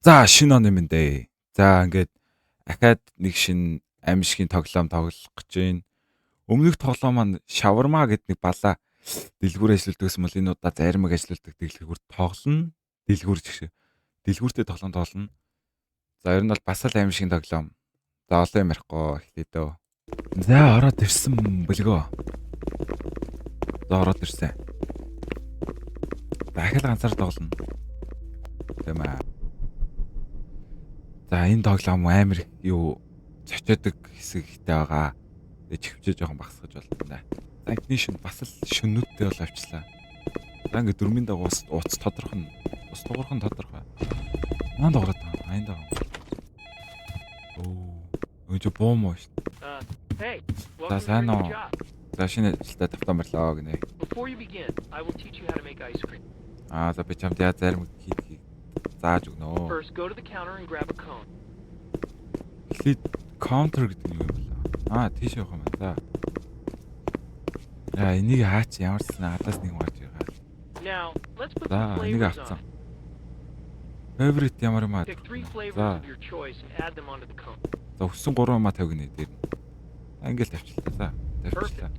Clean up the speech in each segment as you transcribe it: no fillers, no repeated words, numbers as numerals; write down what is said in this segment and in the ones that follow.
За, шинэ оны минь дээ. За, ингээд ахаад нэг шинэ аймшгийн тоглоом тоглох гэж байна. Өмнөх тоглоом маань шаварма гэд нэг балаа дэлгүүр ажилладаг гэсэн бол энэ удаа заримаг ажилладаг дэлгүүр тоглоно. Дэлгүүр жигш. Дэлгүүртэй тоглоом тоглоно. За, ер нь бол бас л аймшгийн тоглоом. За, олон юм ярихгүй эхлэе дөө. За, ороод ирсэн бөлгөө. За, ороод ирсэн. Дахиад ганцаар тоглоно. Тийм ээ. За, энэ тоглоом амар юу цочоодог хэсэг ихтэй байгаа. Тэгээ чихвчээ жоохон багасгаж болно да. За, энэний шүн бас л шөннүүдтэй бол авчлаа. За, ингээ дөрмийн дагуу ууц тодорхой нь ус тугархан тодорхой. Маанд ороод байгаа. Аянд байгаа. Оо. Өө, буу мó шүү. За, сайн уу. За, шинэ ажилдаа тавтан марлаа гинэ. Аа, за, би чамд яа зарим хийдгийг зааж өгнө. First, go to the counter and grab a cone. Эхлээд counter гэдэг нь юу юм бэ? Аа, тийш явах юм байна. За. Яа, энийг хаач ямар ч сан адаас нэг гарч ирээ. Now, let's put За, some энийг flavors авцсан. on. Favorite ямар юм аа? Pick three flavors За. of your choice and add them onto the cone. За, өссөн гурван юмаа тавигна дээр нь. За, ингээл тавьчлаа. За, тавьчлаа. Perfect.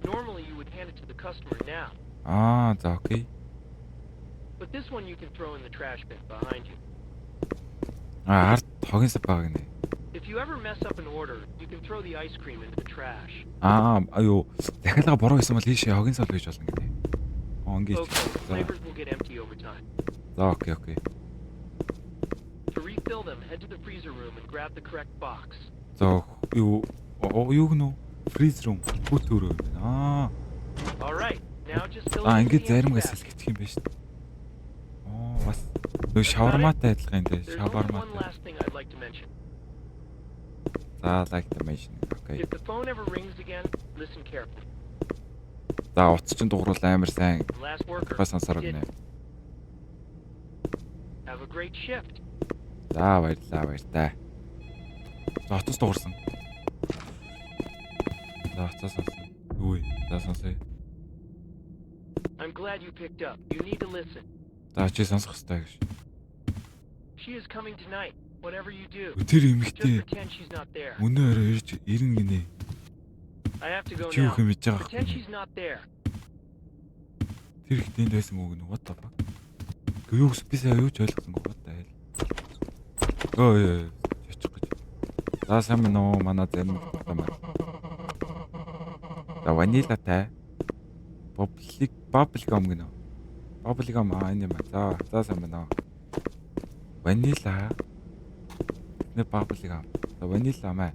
Normally you would hand it to the customer now, Аа, за, okay. but this one you can throw in the trash bin behind you. Аа, ард хогийн сав байгаа гинэ. If you ever mess up an order, you can throw the ice cream into the trash. Аа, аюу, захиалга буруу хийсэн бол ийшээ хогийн сав хийж болно гинэ. Аа, ингэж. Okay, За. flavors will get empty over time. За, okay. To refill them, head to the freezer room and grab the correct box. За, юу юу гэнэ үү? Freezer room хүүт өрөө юм байна. Аа. All right, now just fill Аа, it into ингэж the empty заримгаас basket. сэлгэчих юм байна шүү дээ. Оо, бас нөө шаварматай адилхан юм дээ. There's only one Шаварматай. last thing I'd like to mention. За, like to mention. Okay. If the phone ever rings again, listen carefully. За, утас чинь дуурал амар сайн. The last worker Гой сонсороо did гинэ. Have a great shift. За, баярлалаа, баяртай. За, утас дуурсан. За, утас сонсон. Юу вэ? За, сонсъё. I'm glad you picked up. You need to listen. За, чи сонсох хэрэгтэй гэж. She is coming tonight. Whatever you do, Тэр just эмэгтэй pretend she's not there. өнөө орой ирж ирнэ гинэ. I have to go Чи юу now. юм мэдж байгаа Pretend байхгүй. she's not there. Тэр их тэнд байсан мүү гэнэ? What the fuck? Гэ, юу гэсэн би сая юу ч ойлгосонгүй. What the hell? Өө ёо, очих гэж. За, сайн байна уу? Манай зарим юм байна. За, ванилатай. Bubble gum гэнэ. Bubble gum, аа, энэ юм байна. За, за, сайн байна уу? Ванила. Нэ, bubble gum. За, ванила маа.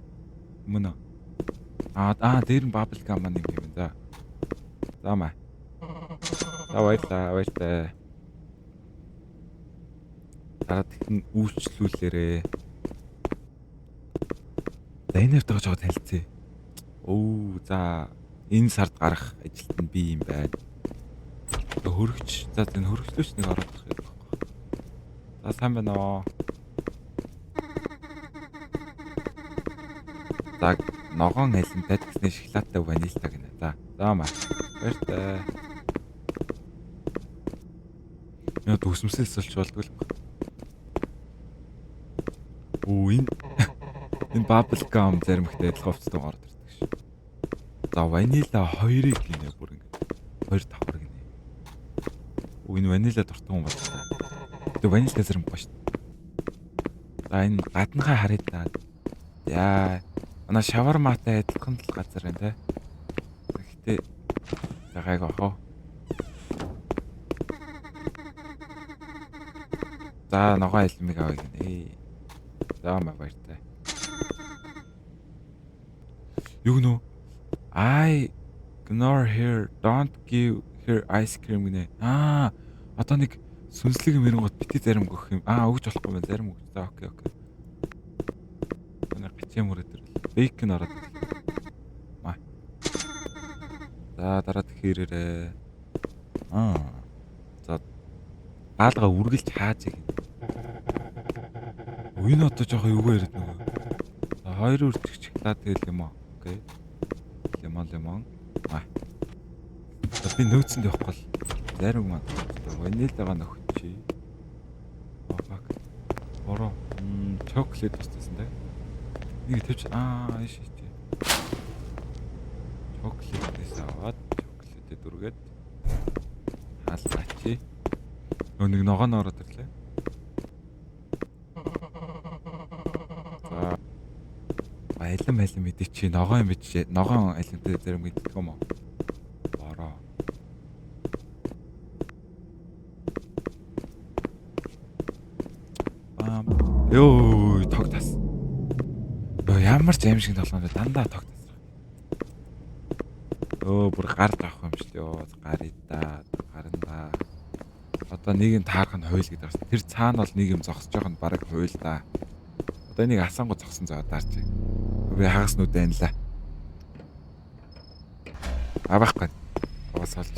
Мөн үү? Аа аа, дээр нь bubble gum маань юм юм. За. За маа. За, баярлаа, баяртай. Дараа тэгтэн үйлчлүүлээрээ. За, энэ хавтайгаа жоо танилцъя. Өө, за, энэ сард гарах ажилт нь би юм байна. Тэгээ хөрөгч, за, энэ хөрөгчлөөч нэг ороод ирэх юм байхгүй. За, сайн байна уу? За, ногоон алимтай тэгснэ шоколадтай ванилтай гинэ. За, за маа. Баяртай. Яа, төгсмсэл сольж болдгоо л баг. Оо, энэ bubble gum заримхтай адилхан хувцастай ороод ирдэг ш. За, ванила хоёрыг гинэ, бүр ингэ. Хоёр давхар гинэ. Оо, энэ ванила дуртай хүн байна. Тэгээ ванилтай заримгүй шүү. За, энэ гаднахаа харъя та. Яа, манай шаварматай адилхан л газар байна те. Гэхдээ за, гайг ах уу. За, ногоон алимыг авъя гинэ. За маа, баяртай. Юу гэнэ? I ignore her, don't give her ice cream гинэ. Аа, одоо нэг сүнслэг юм ирэнгүүт бити зарим өгөх юм. Аа, өгч болохгүй байна. Зарим өгч. За, okay. Нэг гачийн мөрөд ирэл. Bacon ороод ирлээ. Маа. За, дараа дахин ирээрээ. Аа. За, хаалга үргэлж хааж гин. Энэ одоо жоохон юугаа яриад нөгөө. За, хоёр үржих шоколад тэгэл юм аа. Okay. Лимон, лимон. Аа. За, би нөөцөнд явахгүй л зарим маань. Ванилага нөхчий. Oh, fuck. Chocolate туссан дээ. Нэг тавьж аа иш иш. Chocolate-ээс аваад chocolate дүргээд хаалгачи. Нөө нэг ногоон ороод ирлээ. За. Алим алим мэдээ чи ногоон юм чи ногоон алимтай зарим гэдэг юм уу? Бороо. Бам. Йоо, тог тас. Йоо, ямар ч аим шиг толгойн дандаа тог тас. Өө, бүр гар авах юм шүү дээ. Йоо, гарыг да, гарна да. Одоо нэг юм таарах нь хууль гэдэг байна. Тэр цаана бол нэг юм зогсож байгаа нь бараг хууль да. Одоо энийг асаангу зогсон заа даарч. Би хагас нүд байна лаа. А байхгүй. Уус олж.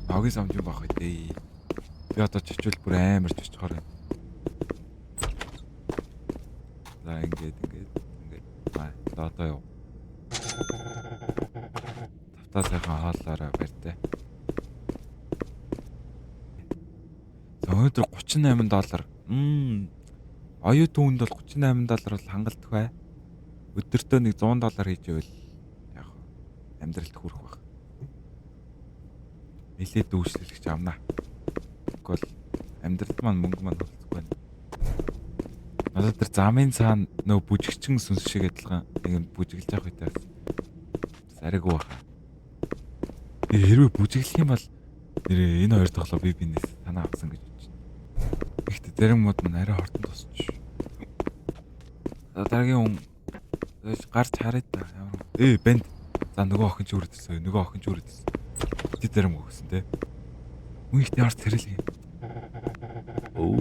Ногийн сомж юм байх үү. Би одоо чочвол бүр амар чочхоор байна. За ингээд ингээд ингээд. Аа за одоо юу. Тавтаа сайхан хооллоорой баяртай. За өнөөдөр 38 доллар. Оюутан хүнд бол 38 доллар бол хангалттай бай. Өдөртөө нэг 100 доллар хийж ивэл яг амьдралд хүрэх байх. Нилээд дүүшлэгч авна. Тэгвэл амьдрал маань мөнгө маань хөлцөхгүй байна. Надад тэр замын цаана нөө бүжигчин сүнс шиг адилхан нэг юм бүжиглж явах үедээ бас арайгүй баха. Хэрвээ бүжиглэх юм бол нэрээ энэ хоёр тоглоо би бинээс санаа авсан гэж бодож байна. Гэхдээ зарим мод маань арай хортон тусч. За дараагийн хүн гарч харъя та. Ямар бэнд. За нөгөө охин ч үрээд ирсэн. Нөгөө охин ч үрээд ирсэн. Тэд зарим өгсөн те. Үн ихтэй ямар царайлаг юм. Оо.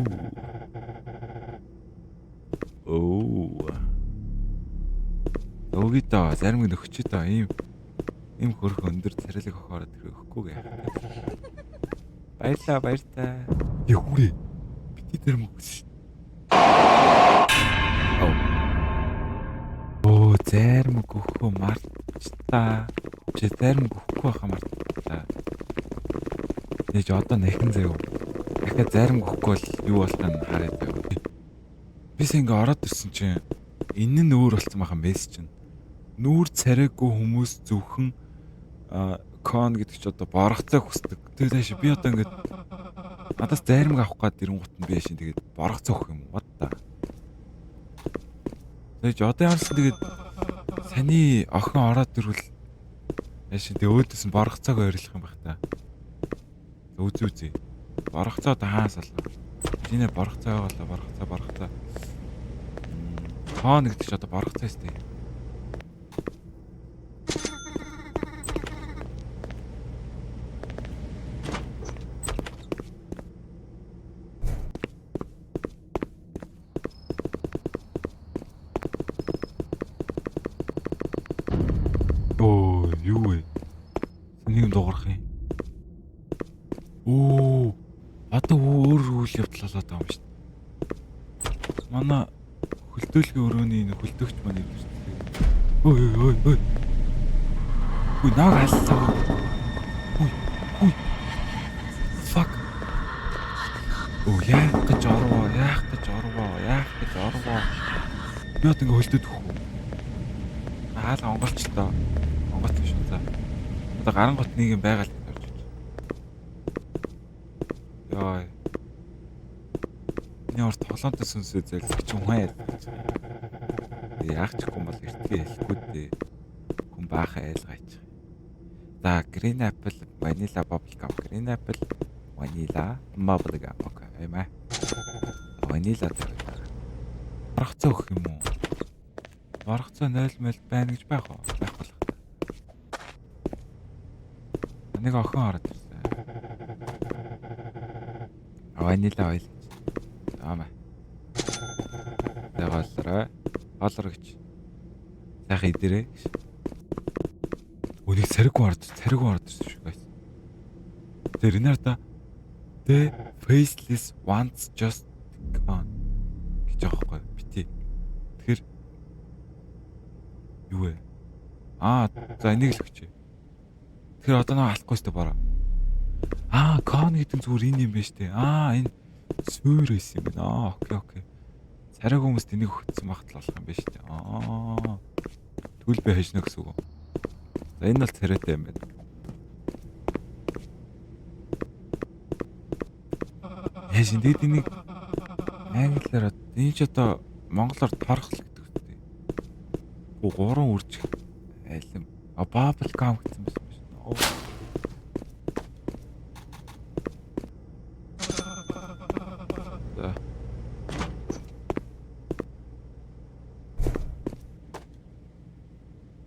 Оо. Өгöö даа зарим нэг нөхчөө даа ийм ийм хөрх өндөр царайлаг охиороо тэр өгөхгүй гэ. Баярлаа баяртай. Бэ хүрээ. Бити зарим өгсөн шүү. Оо зарим өгөхөө мартчлаа. Чи зарим өгөхгүй байхаа мартлаа. Нэж одоо нэхэн заяа. Дахиад зарим өгөхгүй бол юу болтон хараад байв. Бис ингээ ороод ирсэн чинь энэ нь өөр болсон байхan мессеж чинь. Нүүр царайгүй хүмүүс зөвхөн кон гэдэг чи одоо боргоцоо хүсдэг. Тэгээ тааш би одоо ингээд надаас заримг авах гээд ирэнгуут нь би яшин тэгээд боргоцоо өгөх юм уу? What the? Тэгээд одоо ямарсан тэгээд саний охин ороод ирвэл яшин тэгээд өөдөөс нь боргоцоог ойрлох юм байх та. Үзээ үзээ. Боргоцоо одоо хааас олно? Чинээ боргоцоо болоо боргоцоо боргоцоо. Кон гэдэг чи одоо боргоцоо өстэй. Оо, юу вэ? Нэг юм дуугарах юм. Оо, одоо өөр үйл явдал болоод байгаа юм шүү дээ. Манай хөлдөөлгийн өрөөний энэ хөлдөөгч маань ирж шүү дээ. Ой ой ой ой. Үй наг халлаа. Үй үй. Fuck. Оо яах гэж орвоо, яах гэж орвоо, яах гэж орвоо. Би одоо ингээ хөлдөд өгөх үү? Хаалга онгоолчлоо. Онгоц биш үү за. Одоо гарангуут нэг юм байгаа л орж ич. Йой. Миний ор тоглоомтой сүнсээ зэлж чи хүн яа. Яах ч юм бол эртгээ хэлэхгүй дээ. Хүн баахан айлгаач. За green apple, vanilla bubble gum, green apple, vanilla bubble gum. Окей, аймаа. Vanilla дээр. Боргоцоо өгөх юм уу? Боргоцоо 0 мэл байна гэж байх уу? Байхгүй л. Нэг охин ороод ирсэн. Ванила ойл. Аамаа. Тэголроо. Хоолор гэж. Сайхан идэрээ гэж. Үнийг царайгүй орж, царайгүй орж ирсэн шүү guys. Тэр энэ та The faceless ones just gone гэж байгаа байхгүй бити. Тэгэхээр юу вэ? Аа за энийг л өгч. Тэгэхээр одоо нөө алахгүй шүү дээ бороо. Аа кон гэдэг нь зүгээр энэ юм байна шүү дээ. Аа энэ суур байсан юм байна. Аа окей окей. Царайг хүмүүс тэнийг өгсөн багт л болох юм байна шүү дээ. Аа. Тэгвэл би хожно гэсэн үг. За, энэ бол царайтай юм байна. Яаж энэ энийг англиар, энэ ч одоо монголоор торхол гэдэг үстэй. Гүү, гурван үржих алим. А, bubble gum гэсэн байсан байна шүү. За.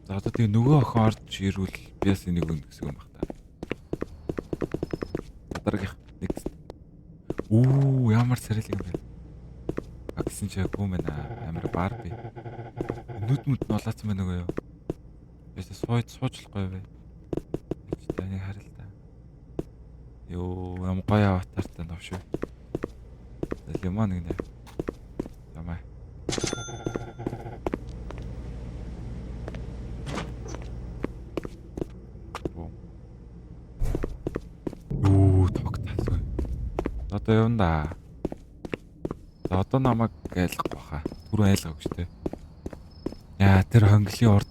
За, одоо тэгээ нөгөө охин орж ирвэл би бас энийг өгнө гэсэн юм баг та. Дараагийнх, next. Үү, ямар царайлаг юм бэ? А, гэсэн чи гүм байна. Амар Барби. Нүд мүд нь улаацсан байна уу юу? Яста сууж суучлахгүй бай. Чи таныг харал та. Йоо, ямар гоё аватартай новш шүү. Лимон гинэ. Ямаа. Юу, тог тасгүй. Одоо явна да. За, одоо намайг айлгах баха. Түрүү айлгаагүй шүү дээ. Яа, тэр хонглын урд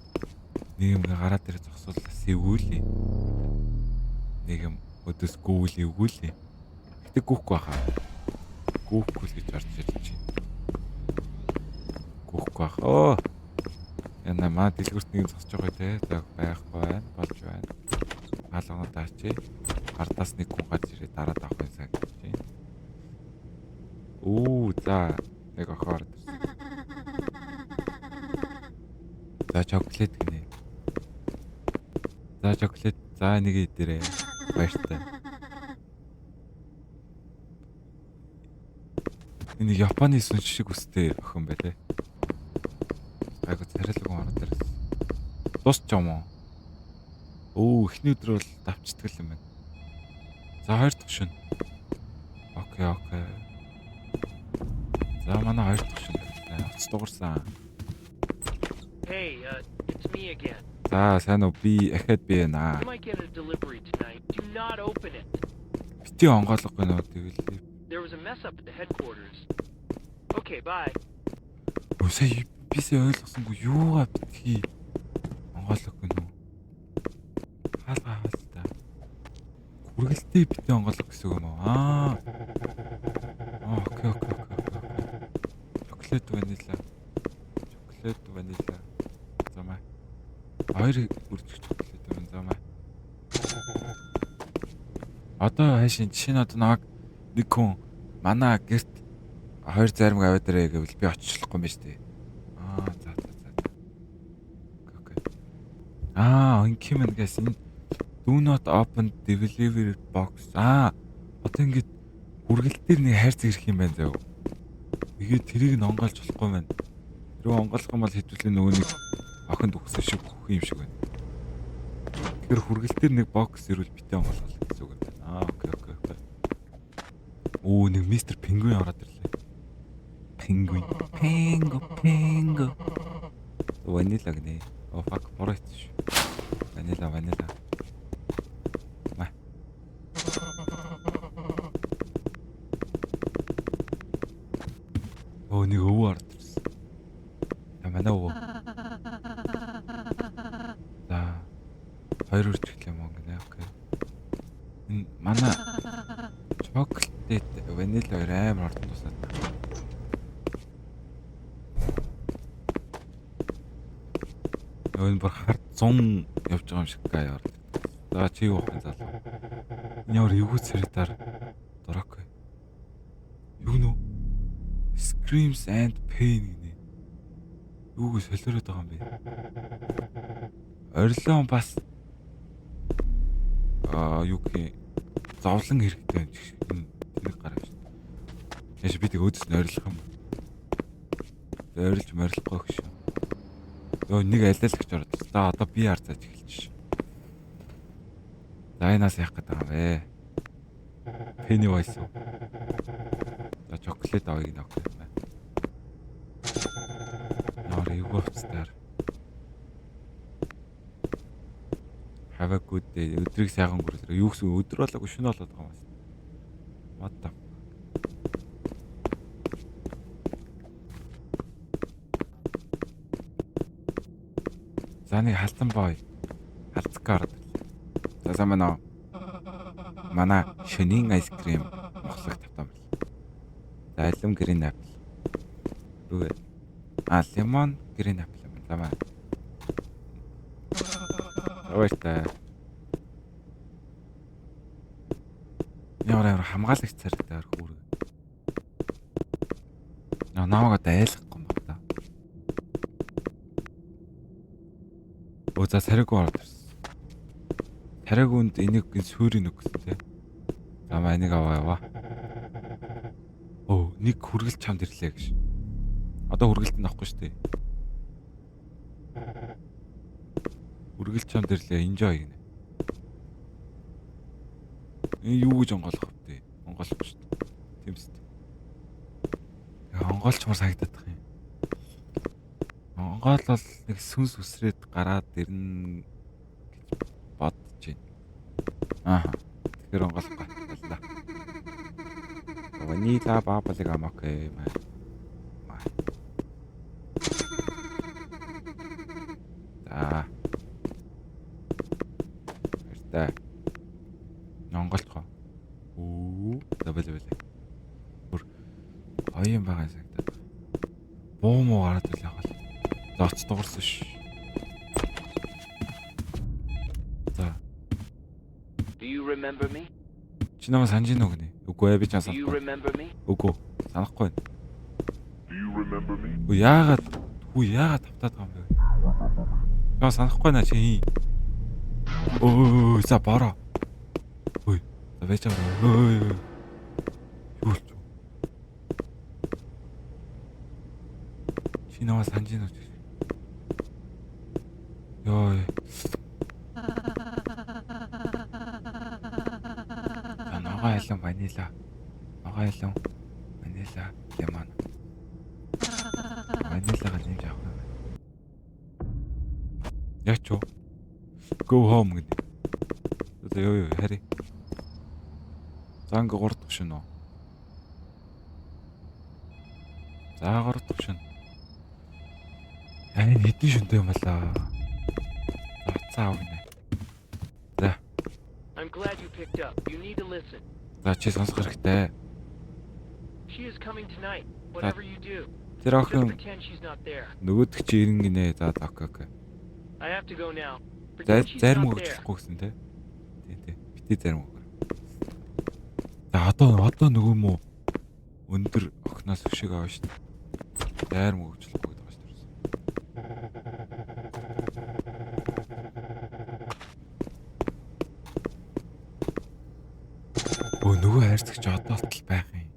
нэг юм гараад ирээ зогсвол сэвгүүлээ. Нэг юм өдөөс гүүл эвгүүлээ. Гэтэ гүүхгүй баха. Гүүхгүй л гэж орж ирж байна. Гүүхгүй баха. Оо. Яна, маа дэлгүүрт нэг юм зогсож байгаа те. За, байхгүй байна. Болж байна. Хаалганаа даачи. Ардаас нэг хүн гарч ирээ дараад авах юм сайн гэж байна. Үү, за, нэг охин ороод ирсэн. За, chocolate гинэ. За, chocolate. За, нэг идэрээ. Баяртай. Энэ Японы сүнс шиг үстэй охин бай тээ. Айгу царайлаг хүн ороод ирсэн. Дуусч юм уу? Өө, эхний өдөр бол давчдаг юм байна. За, хоёр дахь шөнө. Okay. За, манай хоёр дахь шөнө. Утас дуурсан. Hey, it's me again. За, сайн уу, би ахаад би байна. You might get a delivery tonight. Do not open it. Бити онгойлгохгүй нөө тэгэл. There was a mess up at the headquarters. Okay, bye. Өө, сая бисээ ойлгосонгүй, юугаа битгий онгойлгохгүй нөө. Хаалга хаал та. Хүргэлтээ бити онгойлго гэсэн үг юм уу? Аа. Аа, okay. Chocolate, vanilla. Chocolate, vanilla. Замаа. Хоёр үржих chocolate байна, замаа. Одоо хайшин жишээ нь одоо намайг нэг хүн манай гэрт хоёр зайрмаг аваад ирээ гэвэл би очихлохгүй юм байна шүү дээ. Аа, за. Okay. Аа, ингэх юм гээс энэ do not open delivery box. Аа, одоо ингэж хүргэлт дээр нэг хайрцаг ирэх юм байна заяа. Тэгээд тэрийг нь онгойлж болохгүй юм байна. Тэрийг онгойлгох юм бол хэдүүлээ нөгөө нэг охинд өгсөн шиг өгөх юм шиг байна. Тэгэхээр хүргэлт дээр нэг box ирвэл битээ онгойлгох гэсэн үг юм байна. Аа, okay. Оо, нэг мистер Пингвин ороод ирлээ. Пингвин. Пинго, пинго. Vanilla гинэ. Oh fuck, бороо хийсэн шүү. Vanilla, vanilla. Ма. Оо, нэг өвөө ороод ирсэн. За, манай өвөө. За. Хоёр үржих юм гинэ. Okay. Энэ манай chocolate, vanilla хоёр амар ордон дуусаад. Өө, энэ бүр хар 100 явж байгаа юм шиг гай орд. За, чи юу ах юм, залуу? Энэ ямар эвгүй царайтаар дурак. Юу нөө? Screams and pain гинэ. Юуг солиороод байгаа юм бэ? Орилон бас аа, юу гэх юм, зовлон хэрэгтэй юм шиг энэ тэнэг гараа шүү дээ. Яш би тэг өөдөөс нь орилох юм. Орилж морилохгүй гэж шүү. Йоо, нэг алиалагч ороод ирсэн. За, одоо би хар зааж эхэлж шээ. За, энаас яах гээд байгаа юм бэ? Pennywise уу? За, chocolate авъя гэнэ, okay. Ямар эвгүй хувцастаар. Have a good day. Өдрийг сайхан өнгөрүүлээрэй. Юу гэсэн, өдөр болоогүй, шөнө болоод байгаа юм байна. What the fuck? За, нэг халзан бой. Халзгаа ороод ирлээ. За, сайн байна уу? Манай шөнийн ice cream мохлог тавтан байна. За, алим green apple. Юу вэ? А, lemon green apple юм. За маа. Баяртай. Ямар ямар хамгаалагч царайтай хүүрэг. Намайг одоо айлгахгүй юм байна та. Өө, за, царайгүй ороод ирсэн. Царайгүйнд энийг суурийг өгсөн те. За маа, энийг аваа яваа. Өө, нэг хүргэлт чамд ирлээ гэж. Одоо хүргэлтэнд авахгүй шүү дээ. Хүргэлт чамд ирлээ. Enjoy гинэ. Энэ юу гэж онгойлгох вэ? Онгойлохгүй шүү дээ. Тийм үст. Тэгээ онгойлчмаар санагдаад байх юм. Онгойл бол нэг сүнс үсрээд гараад ирнэ гэж бодож байна. Ааха. Тэгэхээр онгойлохгүй. Боллоо. Vanilla bubble gum, okay. Маа. За. Баяртай. Монголцгоо. Үү. За, бэлээ бэлээ. Бүр гоё юм байгаа санагдаад байна. Буу муу гараад ирлээ яг бол. За, оц дуурсан ш. За. Do you remember me? Чи намайг санаж гинүү гинэ? Үгүй ээ, би чам Do you санахгүй. remember me? Үгүй, санахгүй байна. Do you remember me? Үгүй, яагаад хүү, яагаад тавтаад байгаа юм бэ? Чам санахгүй наа чи. Өө, за, бороо. Ой, за, байж байгаа. Ой, ой. Юу болчих вэ? Чи намайг санаж гинүү чи? Йой. За, ногоон алим ванила. Ногоон алим ванила lemon. Ванилага нэмж авах юм байна. Яач юу? Go home гэдэг. За, ёо ёо, хари. За, ингээ 3 дахь шөнө үү? За, 3 дахь шөнө. Яа, энэ хэдэн шөнөтэй юм болоо? За, утсаа ав гинэ. За. I'm glad you picked up. You need to listen. За, чи сонсох хэрэгтэй. She is coming tonight. Whatever you do, Тэр just охин pretend she's not there. нөгөөдөг чи ирэн гинэ. За за, okay okay. I have to go now. За, Pretend she's зарим not there. өгчлөхгүй гэсэн те. Тий, тий. Бити зарим өгөр. За, одоо нөгөө мө өндөр охноос өшөөг авна шүү дээ. Зарим өгчлөхгүй гэдэг байгаа шүү дээ. Өө, нөгөө хайрцагч одоо л байх юм.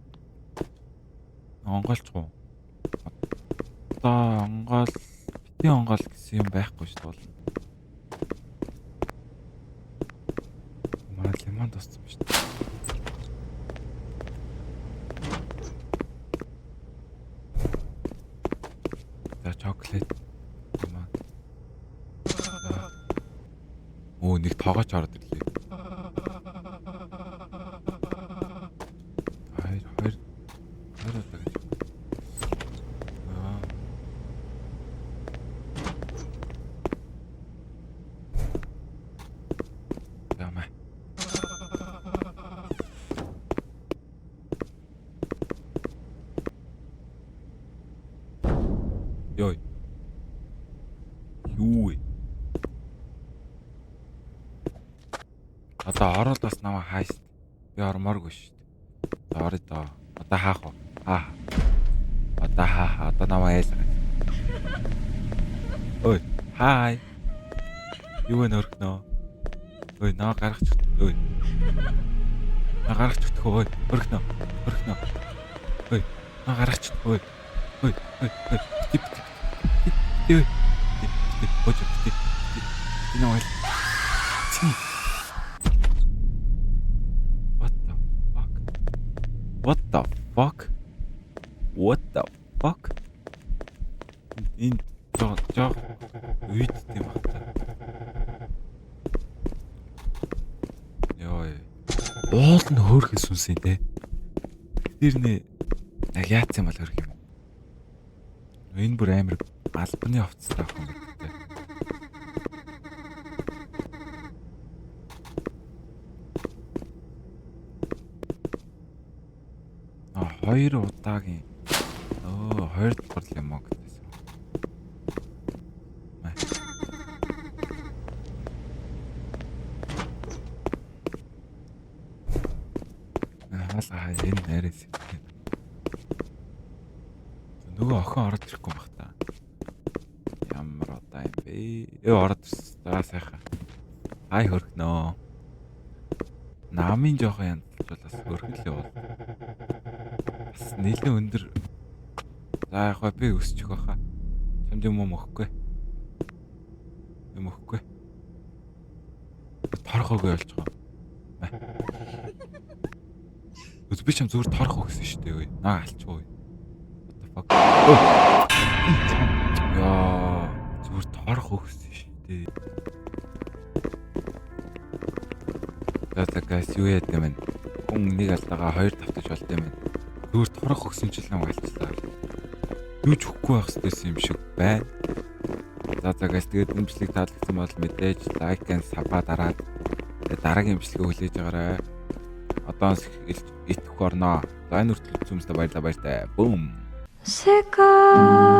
Онгойлчих уу? Одоо онгойл, бити онгойл гэсэн юм байхгүй шүү дээ. Манай lemon туссан ба шүү дээ. За, chocolate lemon. За. Өө, нэг тоогооч ороод ирлээ. Хоёр хоёр хоёр удаа гэж. Аа. Ямаа. Йой. Юу вэ? Одоо ороод бас намайг хааш. Би ормооргүй шүү дээ. За, орё доо. Одоо хаах вэ? Хаа. Одоо хаа. Одоо намайг айлгаа. Ой, хай. Юу вэ, нөрхнөө? Ой, наа гаргач. Ой. Наа гаргач өгөх ой. Хөрхнөө. Хөрхнөө. Ой, наа гаргач. Ой. Ой, ой, ой. Бити бити. Бити ой. Бити бити. Бож бити. Бити наа. Чи. What the fuck? What the fuck? What the fuck? Энэ жоо жоо үйдтэй юм байна та. Йой. Уул нь хөөрхөн сүнс юм те. Тэр нэ яг яатсан бол хөрх юм. Энэ бүр амар албаны хувцастай ах юм гэдэг те. Хоёр удаагийн хоёр давхар лимо гэдээсэн. Хаалгаа энэ нарээс. Нөгөө охин ороод ирэхгүй байх та. Ямар удаа юм бэ? Ороод ирсэн. За сайхан. Ай хөргнөө. Намын жоохон янзлж бас хөргөлөө бол. Бас нэлээд өндөр. За яг би өсчих байхаа. Чамд юм уу өгөхгүй. Юм өгөхгүй. Торох өгөө болж байгаа. Би чам зүгээр торох өгсөн шүү дээ. Наа алчгүй. What the fuck? Яа, зүгээр торох өгсөн шүү дээ. За guys, юу яд юм бэ? Хүн нэг алдагаа хоёр тавтаж болд юм байна. Зүгээр торох өгсөн чил нам алчлаа. Юу ч өгөхгүй байх хэрэгтэй юм шиг байна. За guys, тэгээд энэ бичлэг таалагдсан бол мэдээж like and sub дараад дараагийн бичлэгээ хүлээж аваарай. Одоос итгэх орноо. За энэ хүртэл үзсэн хүмүүстээ баярлалаа, баяртай. Бум. 世界